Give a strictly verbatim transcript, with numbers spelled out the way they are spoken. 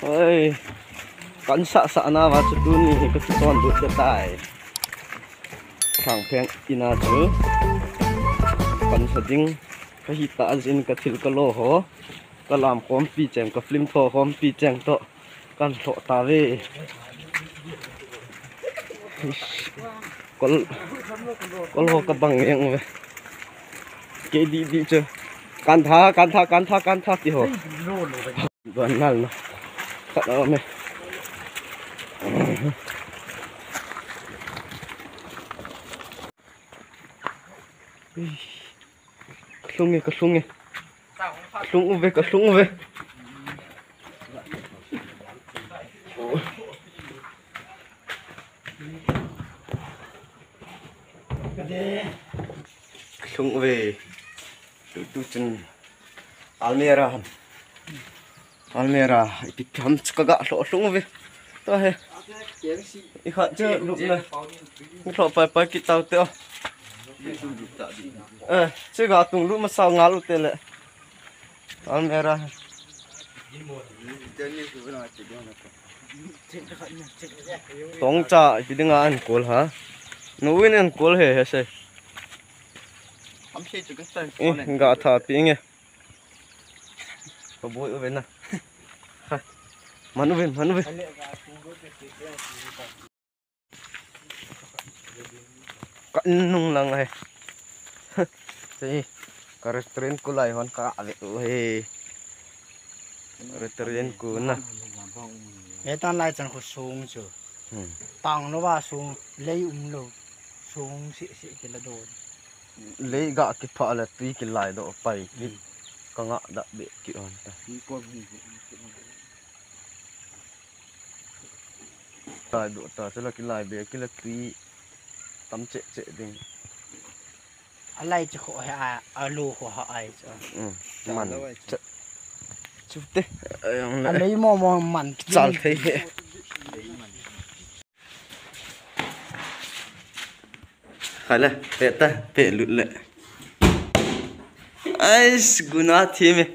Oi, kan sah sah nauva chu tuni hi ka kiton lut ka tai. Thangpheng ina chu kan sa ding ka hi ta jin, ka thil ka lo ho, ka lam khompi cheng, ka film tho khompi cheng toh kan lhoh ta ve. Kol, kol ho ka bang jeng ve. Ke di di chu. Kan tha, kan tha, kan tha, kan tha ti ho. Don nal na. Khat a me. Ka lhung e, ka lhung e. Ka lhung uve, ka lhung uve. Ka lhung uve. Tu, tu chun almirah. Almirah, ipi ham chu ka ga lhoh lhung uve. Tua hi. I khat chu lupna. Lhoh pai pai kit tau te o. Eh, chu ga tung lup masa ngal u te le. Almirah. Tong cha, ipi dinga an kol ha. Nu win an kol he, he se. Eh, ga tha pi nge. Ka boi uve na. Ha. Man uve, man uve. Ka nung lang he. Sei, ka restaurant ku lai hon ka ave u he. Restaurant ku na. He tan lai chan khu sung chu. Hmm. Tang lo va sung, lei um lo. Sung si si ki la don. Lei ga kipha la tui kilai doh pai ki. Hmm. Ka nga da be ki on ta. Ni ko ni. Lai doh ta, chula kilai be, kila tui tam cheh cheh ding. A lai chu kho he a, a lu kho ha ai chu. Mm, man. Cheh. Chu te, ayong le. A lei mo mo man. Chal thei he. Khala, pe ta, pe lut le. Ais, guna thi me.